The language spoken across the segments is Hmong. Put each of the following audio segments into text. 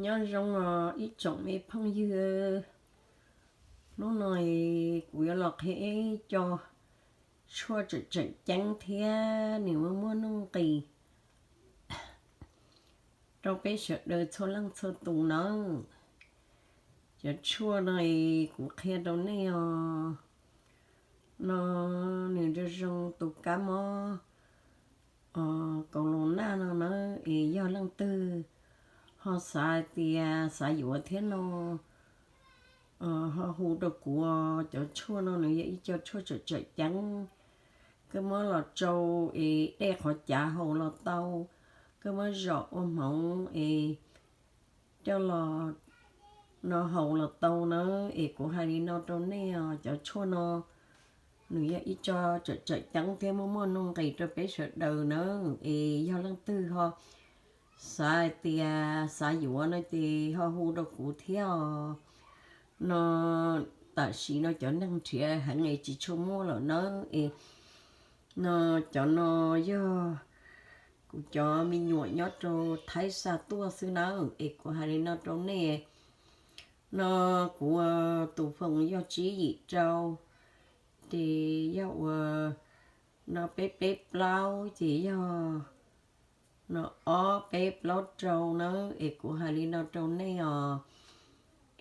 Nyob zoo os ib tsoom me phooj ywg, hnub no kuv yuav los qhia ib co tshuaj tseem tseem ceeb thiab nws muaj muaj nuj nqis rau peb sawv daws txhua leej txhua tus nawb. Cov tshuaj no kuv qhia rau nej os, no nws zoo zoo tus kab mob kaus los naj no nawb. Es yog leej twg ho xav tias xav yuav thiab no ho hu rau kuv. Cov tshuaj no nws yog ib co tshuaj tseem tseem ceeb. Koj muab los rau es dej qhov cav haus los tau, koj muab zom ua hmoov es coj los no haus los tau nawb. Es kuv hais li no rau nej os, cov tshuaj no nws yog ib co tseem tseem ceeb thiab muaj muaj nuj nqis rau peb sawv daws nawb. Es yog leej twg ho xav hais tias xav yuav no ces ho hu rau kuv thiab os. No tam sim no cov neeg nrhiav heev es tsis tshua muaj lawm nawb. Es no cov no yog kuv cov me nyuam nyob rau Thaib xa tuaj xwb nawb. Es kuv hais li no rau nej, no kuv tus foos yog tsib yim rau, ces yog uas no peb peb plaub ces yog no ob peb plaub rau nawb. Es kuv hais li no rau nej os,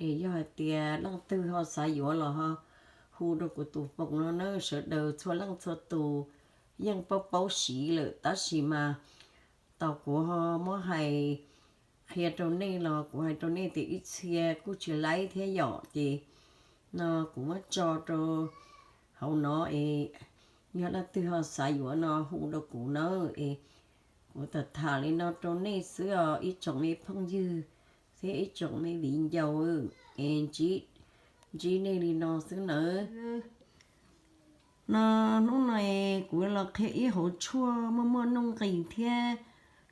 es yog hais tias leej twg ho xav yuav los ho hu rau kuv tus foos no nawb. Sawv daws txhua leej txhua tus yeej paub paub siv lawm tab sis mas tau kuv ho muab hais qhia rau nej los kuv hais rau nej tias ib txhia kuj tsis laib thiab yom. Ces no kuv muab tso rau hauv no es yog leej twg ho xav yuav no hu rau kuv nawb. Es kuv tham tham li no rau nej xwb os ib tsoom me phooj ywg thiab ib tsoom me viv ncaus, es ntsib nej li no xwb nawb. No hnub no kuv los qhia ib hauv tshuaj muaj muaj nuj nqis thiab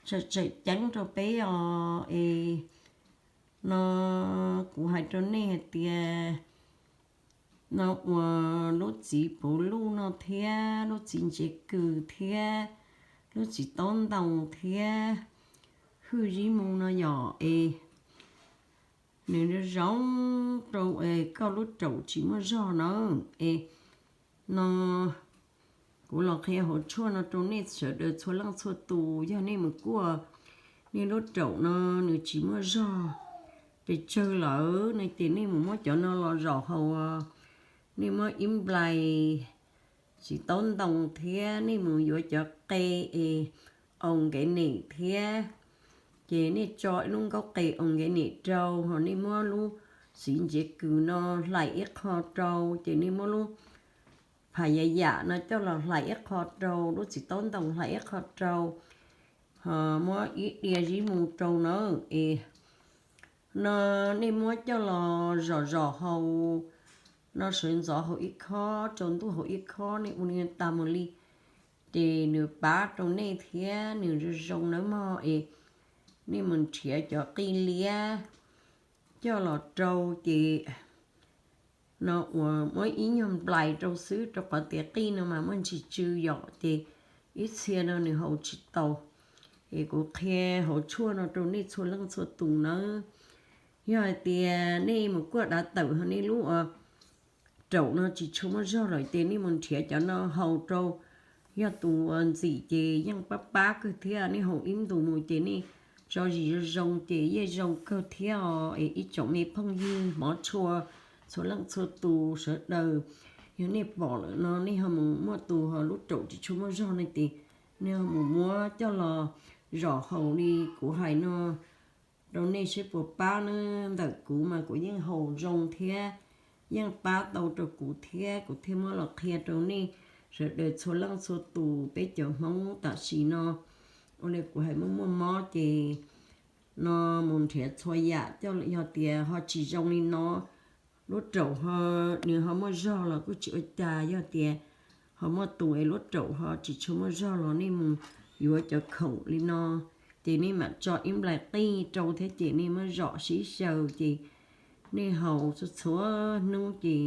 tseem tseem ceeb rau peb os. Es no kuv hais rau nej hais tias no uas lub txiv puv luj no thiab lub txiv ntsev kws thiab lub txiv taub ntoo thiab hwj zib mu no yom, es nws zoo rau es koj lub raum tsis muaj zog na. Es no kuv los qhia hauv tshuaj no rau nej sawv daws txhua leej txhua tus. Yog nej mus kuaj nej lub raum no nws tsis muaj zog pes tsawg lawm no ces nej mus muab cov no los zom haus. Nej muab ib nplais txiv taub ntoo thiab nej mus yuav cov qe es aus nkev nem thiab, ces nej tso ib lub nkaub qe aus nkev nem rau, ho nej muab lub txiv ntsev kws no hlais ib qho rau, ces nej muab lub phas yam yam no coj los hlais ib qho rau, lub txiv taub ntoo hlais ib qho rau, ho muab ib diav zib mu rau na. Es no nej muab coj los zom zom haus, no sawv ntxov haus ib khob, tsaus ntuj haus ib khob, nej ua li tag mus li, ces nws pab rau nej thiab nws zoo zoo nawb mog. Es nej mus nrhiav cov qij liab coj los rau, ces no uas muab ib nyuag nplais rau xwb, rau qhov tias qij no mas muaj ntsis tsw yom, ces ib txhia no nws haus tsis tau. Es kuv qhia hauv tshuaj no rau nej txhua leej txhua tus nawb. Yog hais tias nej mus kuaj dav tawm ho nej lub raum no tsis tshua muaj zog lawm ces nej mus nrhiav cov no haus rau. Yog tus ntxim ces yeej pab pab kawg thiab, nej haus ib ntus mus ces nej tso zis zoo zoo ces yeej zoo kawg thiab os. Es ib tsoom me phooj ywg hmov tshua txhua leej txhua tus sawv daws, yog nej pom lawm no nej ho mus muaj tus ho lub raum tsis tshua muaj zog no ces nej ho mus muab coj los zom haus li kuv hais no rau nej seb puas pab na. Ntawm kuv mas kuv yeej haus zoo thiab yeej pab tau rau kuv thiab, kuv thiaj muab los qhia rau nej sawv daws txhua leej txhua tus. Peb cov Hmoob tam sim no ua li kuv hais muaj muaj mob ces no mus nrhiav txhua yam coj, yog tias ho tsis zoo li no, lub raum ho nws ho muaj zog los kuj tsis ua cas, yog tias ho muaj tus es lub raum ho tsis tshua muaj zog los nej mus yuav cov khoom li no, ces nej mam tso ib nplais qij rau thiab ces nej muab zom sib xyaw ces nej haus txhua txhua hnub ces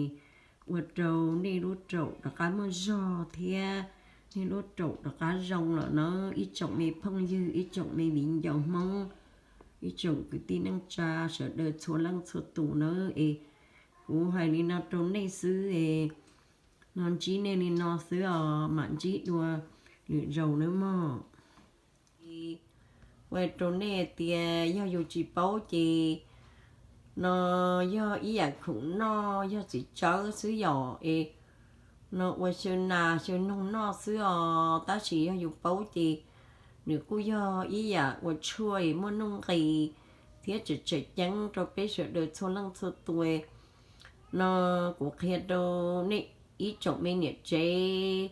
ua rau nej lub raum rov qab muaj zog thiab nej lub raum rov qab zoo lawm na. Ib tsoom me phooj ywg, ib tsoom me viv ncaus Hmoob, Ib tsoom kwv tij neej tsa sawv daws txhua leej txhua tus nawb, es kuv hais li no rau nej xwb es, no ntsib nej li no xwb os, mam ntsib dua lwm zaus nawb mog. Ua rau nej tias yog yus tsis paub ces no yog ib yam khoom noj, yog txiv tsawb xwb yom, es no ua xyaw nas xyaw noog noj xwb os, tab sis yog yus paub ces nws kuj yog ib yam uas tshuaj es muaj nuj nqis thiab tseem tseem ceeb rau peb sawv daws txhua leej txhua tus. No kuv qhia rau nej ib tsoom me niam tsev,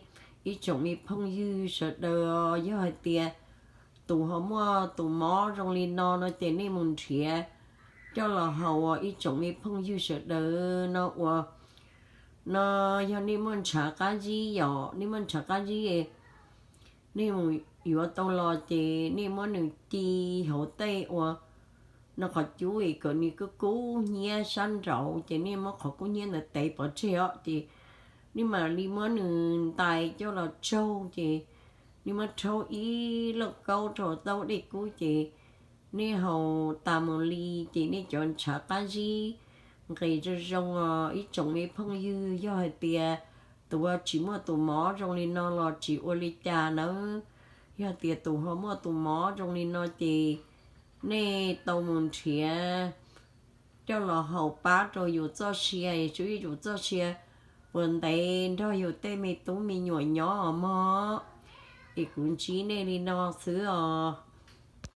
ib tsoom me phooj ywg sawv daws, yog hais tias tus ho muaj tus mob zoo li no no ces nej mus nrhiav coj los haus ib tsoom me phooj ywg sawv daws no uas no yog nej muaj ntshav qab zib yom, nej muaj ntshav qab zib, nej mus yuav tau los ces nej muab nws ci hauv tej uas no qhov cub es kom nws kub kub hnyiab sab nraud ces nej muab qhov kub hnyiab ntawd tev pov tseg os, ces nej mam li muab nws ntais coj los tsaug ces nej muab rhaub ib lauj kaub rau taub dej kub ces nej haus tas mus li ces nej cov ntshav qab zib nqis zoo zoo os ib tsoom me phooj ywg. Yog hais tias tus uas tsis muaj tus mob zoo li no los tsis ua li cas nawb. Yog tias tus ho muaj tus mob zoo li no ces nej tau mus nrhiav coj los haus pab rau yus txoj sia, tsuas yog yus txoj sia puas ntev nrog yus tej me tub me nyuam nyob os mog. Es kuv ntsib nej li no xwb os.